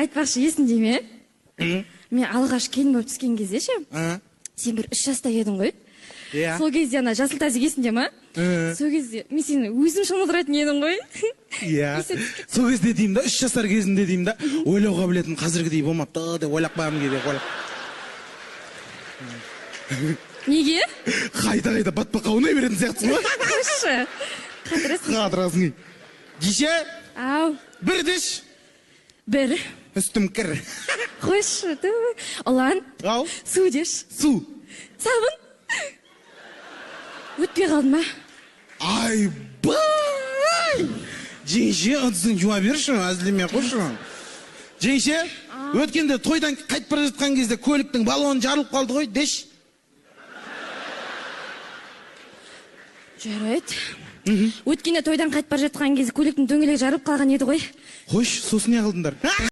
Айтпақшы, есіңде ме? Мен алғаш келін болып түскен кезде ше, сен бір 3 жаста едің ғой. Иә. Сол кезде ана жасыл тазик есіңде ма? Сол кезде мен сені өзім шомылдыратын едім ғой. Иә. Сол кезде деймін да, 3 жасар кезінде деймін да, ойлауға білетін қазіргідей болмапты деп ойлап қоямын кейде, ойлап. Неге? Қайта-қайта батпаққа аунай беретін сияқтысың ғой. Қойшы. Қатырасың. Қатырасың. Деше? Ау. Бір деш. Бір. Үстім кір. Қойшы. Ұлан. Ау. Су деш. Су. Сабын. Өтпей қалды ма? Айбай! Жеңше, ыдысын жуа берші, әзілдемей қойшы. Жеңше, өткенде тойдан қайтып бара жатқан кезде көліктің баллоны жарылып қалды ғой, деш. Жарайды. Өткенде тойдан қайтып бара жатқан кезде көліктің дөңгелегі жарылып қалған еді ғой. Қойшы, сосын не қылдыңдар?